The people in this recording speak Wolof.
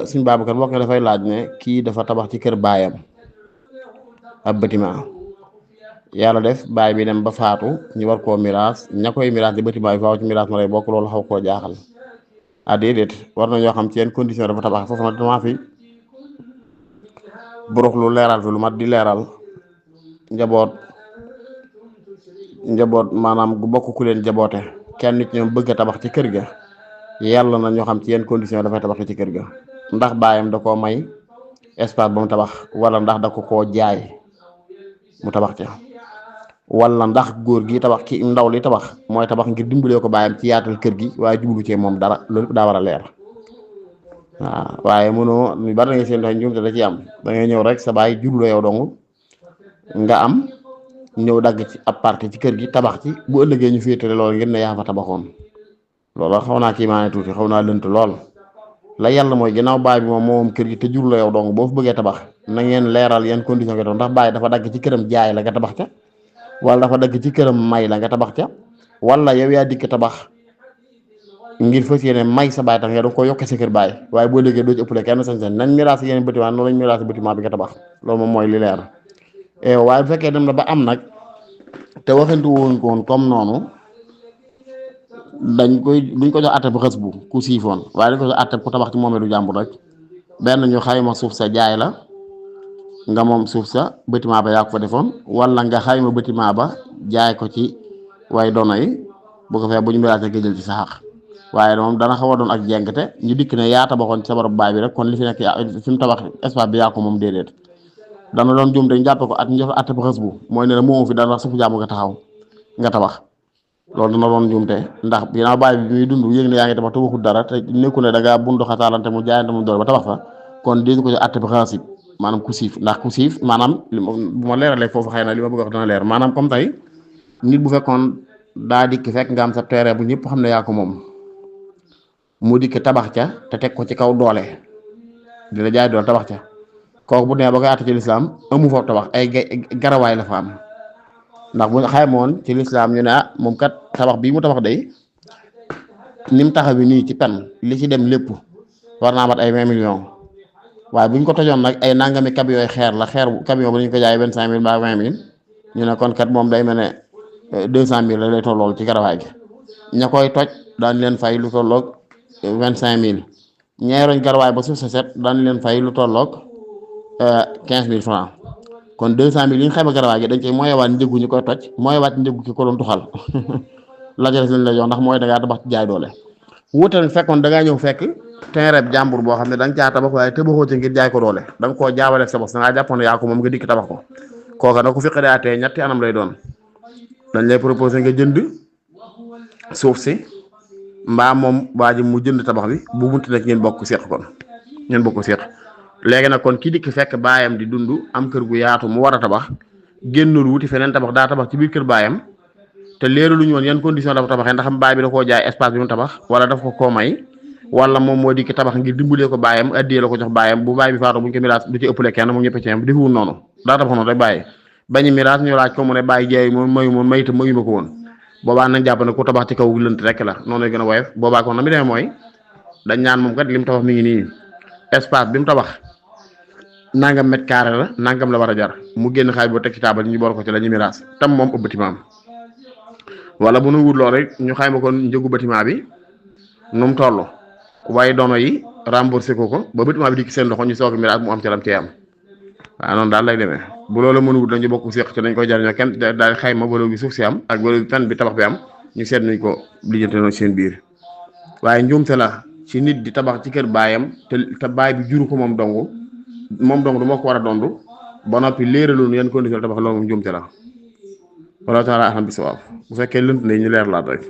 suñ Babacar mbokk dafay laaj ne kii dafa tabax ci kër baayam ab bâtiment yàlla def baay bi dem ba faatu ñu war koo miraas ña koy miraas di bâtiment bi faaw ci miraas ma lay bokk loolu xaw koo jaaxal déedéet war na ñoo xam ci yenn condition dafa tabax foofu nag dama fi burux lu leeral fi lu mat di leeral njaboot maanaam gu bokk ku leen jaboote kenn nit ñoom bëgg a tabax ci kër ga yàlla na ñoo xam ci yenn condition dafay tabax ci kër ga ndax baayam da koo may espace ba mu tabax wala ndax da ko koo jaay mu tabax ca wala ndax góor gi tabax ki ndaw li tabax mooy tabax ngir dimbalee ko baayam ci yaatal kër gi waaye jublu cee moom dara loolu daa war a leer waaw waaye mënoo ñu bari na nga seen dox njuumte da ci am da ngay ñëw rek sa baay jublu yow dong nga am ñëw dagg ci ab partie ci kër gi tabax ci bu ëllëgee ñu féetale loolu ngir ne yaa fa tabaxoon loolu xaw naa kii maane tuuti xaw naa lënt lool la yàlla mooy ginnaaw baay bi moom kër gi te jur la yow dong boo fa bëggee tabax na ngeen leeral yan condition nga doon ndax baay dafa dagg ci këram jaay la nga tabax ca wala dafa dagg ci këram may la nga tabax ca wala yow yaa dikk tabax ngir fas yéene may sa baay tax nga da ko yokke sa kër baay waaye boo léegi doo ci ëppale kenn sañ-sañ nañ miraas yeneen bâtiment noonu lañ miraas bâtiment bi nga tabax loolu moom mooy li leer waaye bu fekkee dem na ba am nag te waxantu woon ko woon comme noonu duñ ko jox àtte bu xës bu ku siifoon waaye dañ ko jox àtte ku tabax ci moomeelu jàmbur rek benn ñu xayma suuf sa jaay la nga moom suuf sa bâtiment ba yaa ko fa defoon wala nga xayma bâtiment ba jaay ko ci waaye dono yi bu ko fee bu ñu miraasee nga jël ci sa xaq waaye moom dana xaw a doon ak jengte ñu dikk ne yaa tabaxoon ci sa barab baay bi rek kon li fi nekk fi mu tabax espace bi yaa ko moom déedéet dana doon juum te ñu jàppe ko at ñu jox àtte bu xës bu mooy ne moomu fi dara suufu jàmbur nga taxaw nga tabax loolu dana doon juumte ndax ginnaaw baay bi muy dund yëg ne yaa ngi tabax te waxul dara te nekku ne da ngaa bundu xataalante mu jaayante mu doole ba tabax fa kon dégg ko ci àtte bi xaasib maanaam ku siif ndax ku siif maanaam bu ma leeralee foofu xëy na li ma bëgg a wax dana leer maanaam comme tey nit bu fekkoon daa dikk fekk nga am sa terrain bu ñëpp xam ne yaa ko moom mu dikk tabax ca te teg ko ci kaw doole di la jaay doole tabax ca kooku bu nee ba koy àtte ci lislaam amu foofu tabax ay garawaay la fa am ndax bu xaymoon ci lislaam ñu ne moom kat tabax bii mu tabax day ni mu taxawi nii ci pen li ci dem lépp war naa mat ay 20 millions waaye bu ñu ko tojoon nag ay nangami camion yooyu xeer la camion bu ñu ko jaay 25 000 ba 20 000 ñu ne kon kat moom day mel ne 200 000 la lay tollool ci garawaay gi ña koy toj daan leen fay lu tolloog 25 000 ñeeroñ garawaay ba suuf sa set daan leen fay lu tolloog 15 000 francs kon 200 000 yi ñu xayma garawaay gi dañ koy mooyewaat njëgu ñu koy toj mooyewaat njëgu ki ko doon tuxal la ca des lañ lay jox ndax mooy da ngaa tabax ci jaay doole wuutal fekkoon da ngaa ñëw fekk terrain jàmbur boo xam ne da nga caa tabax waaye tabaxoo ci ngir jaay ko doole da nga koo jaawale sa bopp da ngaa jàppoon yaa ko moom nga dikk tabax ko kooka nag ku fi xëdaatee ñetti anam lay doon dañ lay proposé nga jënd suuf si mbaa moom waa ji mu jënd tabax bi bu munti nag ngeen bokk seq kon ngeen bokk seq léegi nag kon ki dikk fekk baayam di dund am kër gu yaatu mu war a tabax génnul wuti feneen tabax daa tabax ci biir kër baayam te leeru lu ñu woon yan condition dafa tabaxee ndax baay bi da koo jaay espace bi mu tabax wala daf ko koo may wala moom moo dikk tabax ngir dimbalee ko baayam addiyee la ko jox baayam bu baay bi faatoo bu ñu ko miraas du ci ëppale kenn mu ñëpp ci am defiwul noonu daa tabax noonu rek bàyyi bañu miraas ñu laaj ko mu ne bàyyi jaay moom mayu moom mayita mayu ma ko woon boobaa nañ jàpp ne ku tabax ci kaw lënt rek la noonu lay gën a woyof boobaa kon na mi demee mooy dañ ñaan moom kat li mu tabax mi ngi nii espace bi mu tabax nangam mètre carré la nangam la war a jar mu génn xaalis boo teg ci taabal ñu boole ko ci la ñu miraas tam moom ëpp bâtiment wala bu nu wut lool rek ñu xayma kon njëgu bâtiment bi nu mu toll waaye doono yi remboursé ko ba bâtiment bi di seen loxo ñu soog a miraas mu am ci lam cee am waaw noonu daal lay demee bu loolu mën wut dañu bokk séq ci dañ koy jariñoo kenn daal xayma valeur bi suuf si am ak valeur bi fen bi tabax bi am ñu seet nañ ko lijjante noonu seen biir waaye njuumte la ci nit di tabax ci kër baayam te baay bi juru ko moom dong du moo ko war a dondu ba noppi léeraloon yan condition tabax loolu moom njuumte la wala taala alhamdulilah bu fekkee lënt ne ñu leer laat rek